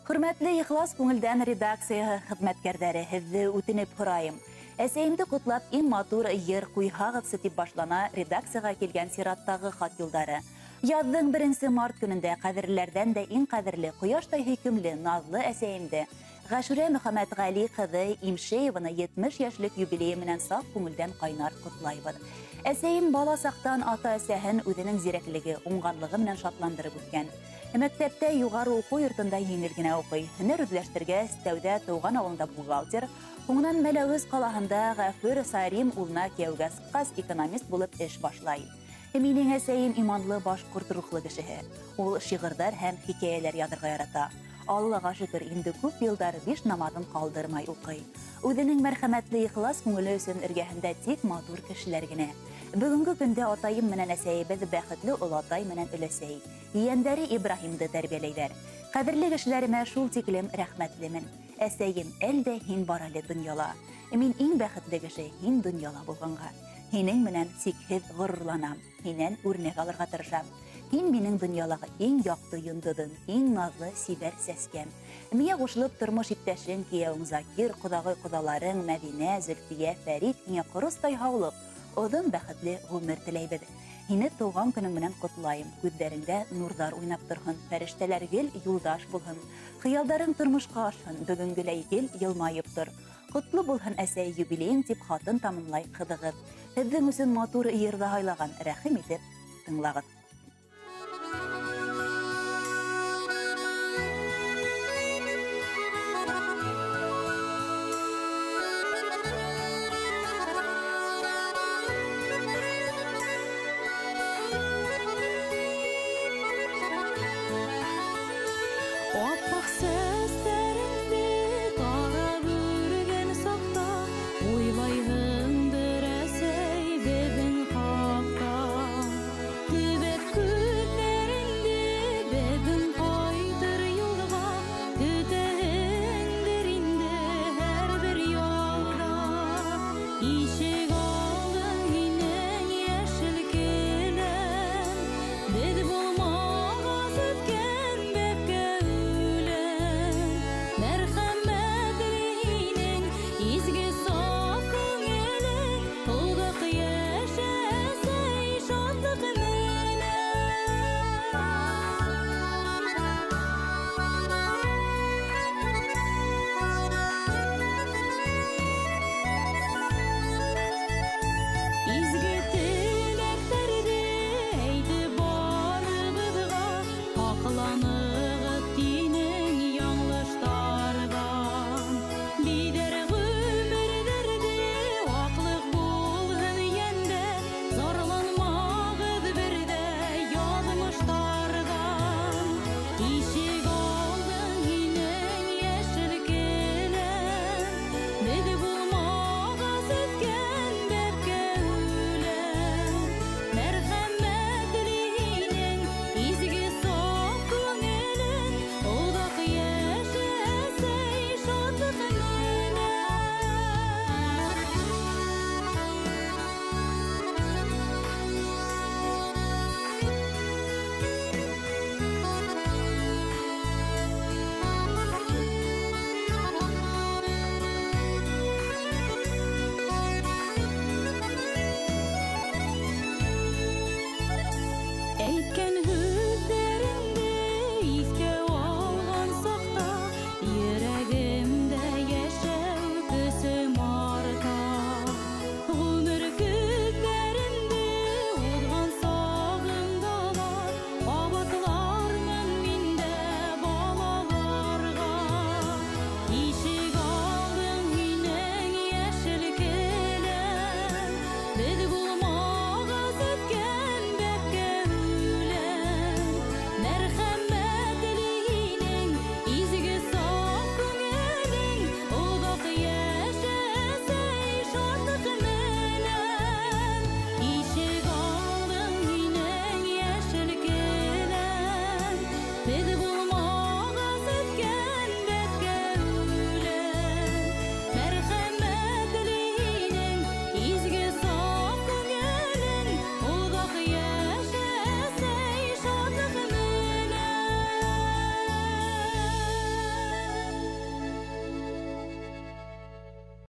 Хөрмәтле ихлас күңелдән редакция хеҙмәткәрҙәре, һеҙҙе үтенеп һорайым. Әсәйемде ҡотлап иң матур йыр ҡуйһағыҙсы тип башлана редакцияға килгән сираттағы хат юлдары. Яҙҙың 1 март көнөндә ҡәҙерлеләрҙән дә иң ҡәҙерле, ҡояштай һөйкөмлө, наҙлы әсәйемде Ғәшүрә Мөхәммәтғәли ҡыҙы Имшееваны 70 йәшлек юбилейы менән саф күңелдән ҡайнар ҡотлайбыҙ. Әсәйем бала саҡтан ата-әсәһен үҙенең зирәклеге, уңғанлығы менән шатландырып үҫкән. Мәктәптә юғары уҡыу йортонда еңел генә уҡый. Һөнәр үҙләштергәс, тәүҙә тыуған ауылында бухгалтер, һуңынан Мәләүез ҡалаһында Ғәфүр Сарим улына кейәүгә сыҡҡас, экономист булып эш башлай. Минең әсәйем иманлы башҡорт рухлы кешеһе. Ул шиғырҙар һәм хикәйәләр яҙырға ярата. Аллаға шөкөр, инде күп йылдар 5 намаҙын ҡалдырмай уҡый. Үҙенең мәрхәмәтле ихлас күңеле өсөн эргәһендә тик матур кешеләр генә. Бөгөнгө көндә атайым менән әсәйебеҙ бәхетле олатай менән өләсәй. Ейәндәре Ибраһимды тәрбиәләйҙәр. Ҡәҙерле кешеләремә шул тиклем рәхмәтлемен. Әсәйем, әлдә һин бар әле донъяла. Мин иң бәхетле кеше һин донъяла булғанға. Һинең менән сикһеҙ ғорурланам. Һинән үрнәк алырға тырышам. Һин минең донъялағы иң яҡты йондоҙом, иң наҙлы сибәр сәскәм. Миңә ҡушылып тормош иптәшең, кейәүең Закир, ҡоҙағый ҡоҙаларың Мәҙинә, Зөлфиә, Фәрит һиңә ҡоростай һаулыҡ, оҙон бәхетле ғүмер теләйбеҙ. Һине тыуған көнөң менән ҡотлайым. Күҙҙәреңдә нурҙар уйнап торһон, фәрештәләр гел юлдаш булһын, хыялдарың тормошҡа ашһын, бөгөнгөләй гел йылмайып тор. Ҡотло булһын әсәй юбилейың тип хатын тамамлай ҡыҙығыҙ. Һеҙҙең өсөн матур йырҙы һайлаған, рәхим итеп тыңлағыҙ. Аппақ